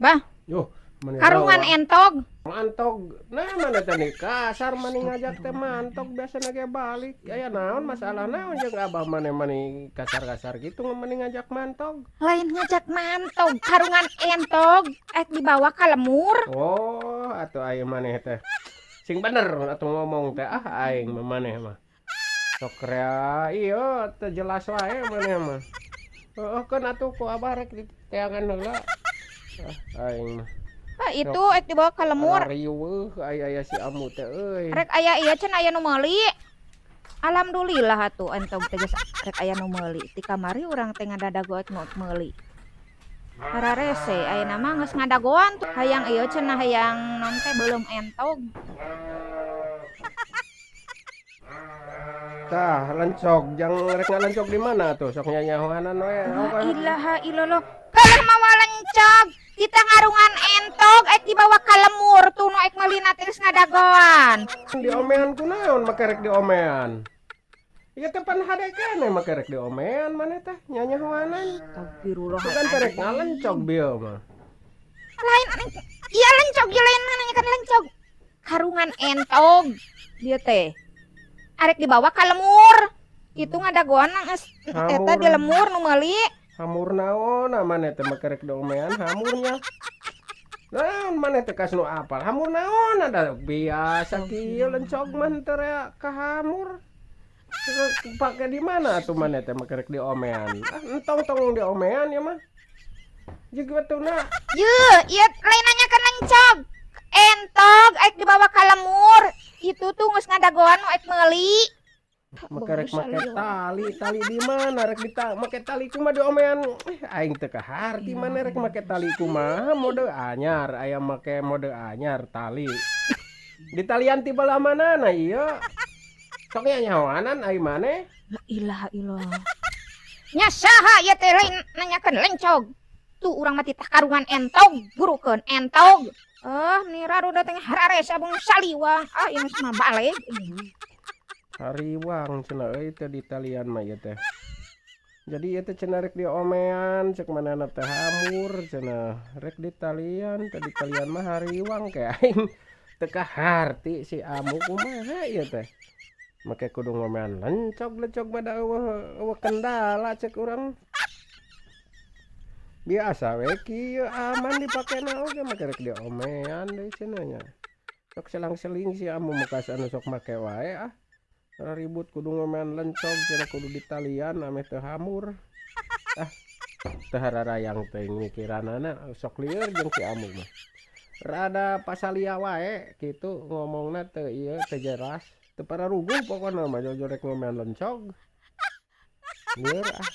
Bah. Yuh, meni Karungan rawa. Entog. Mantog. Nah, mana tadi kasar mani ngajak teh mantog, biasa ge balik. Aya naon, masalah naon jeung abah maneh mani kasar-kasar gitu mani ngajak mantog? Lain ngajak mantog, karungan entog eh dibawa ka lemur. Oh, atuh aya maneh teh. Sing bener atuh ngomong teh, ah, aing mah maneh mah. Sok rea ieu teu jelas wae maneh mah. Heeh, keun atuh ku abah rek diteangan heula. Ah, aing mah. Ah, itu eh dibawa ka lemur. Riweuh aya aya si amu teh euy. Rek aya ieu cenah, aya nu meuli. Alhamdulillah atuh entog teh geus rek aya nu meuli. Ti kamari urang teh ngadadago nu meuli. Hararese ayeuna mah geus ngadagoan tuh. Hayang ieu cenah, hayang non teh beuleum entog. Tah, lencog jang rek ngalencog di mana tuh? Sok nyanyahoanan we. La ilaha illallah. Kalah mawa lencog, kita ngarungan entog ek dibawa ka lemur tuh nu ek meulina teh geus ngadagoan. Diomean ku naon make rek diomean? Ieu teh pan hade keneh make rek diomean maneh teh nyanyahoanan. Astagfirullah. Bukan teh rek ngalencog bieu mah. Lain iya lencog ieu, lain nanyakan lencog. Karungan entog dia teh. Arek dibawa ka lemur. Itu ngadagoan geus eta di lemur nu meuli. Hamur naon maneh teh make rek diomean hamurnya? Naon maneh teh kas nu apal? Hamur naon, ada biasa kieu lencog mah teu rea ka hamur. Pake di mana atuh maneh teh make rek diomean? Ah, entong tong diomean ya mah. Jeung betulna. Yeuh, ieu lain nanyakeun lencog. Entog ek dibawa ka lemur. Itu tuh geus ngadagoan nu ek meuli. Make rek make tali, tali di mana rek dita make tali kumaha diomean? Eh, aing teu kaharti maneh rek make tali kumaha, mode anyar, aya make mode anyar tali. Ditalian ti belah manana ieu? Sok nyanyahoanan ai maneh. La ilaha illallah. Nya saha ieu teh, lain nanyakeun lencog. Tuh urang mah titah karungan entog, burukeun entog. Ah, ni raruda teh hararese abang saliwang. Ah, ieu mah baleg. Hariwang cenah euy teh ditalian mah ieu teh. Jadi ieu teh cenah rek diomean, cek manehna teh hamur cenah. Rek ditalian, teh ditalian mah hariwang ke aing teu kaharti si amu kumaha ieu teh. Make kudu ngomean lencog, lencog mah da eueuh eueuh kendala cek urang. Biasa we kieu aman dipakena oge, make rek diomean deui cenah nya. Sok selang-seling si amu mah kas anu sok make wae ah. Ribut kudu ngomean lencog cenah, kudu ditalian ameh teu hamur. Ah, teu hararayang teuing mikiranana, sok lieur jeung si amu mah. Rada pasalia wae kitu ngomongna, teu ieu, teu jelas. Teu pararuguh pokona mah jojo rek ngomean lencog. Lieur ah.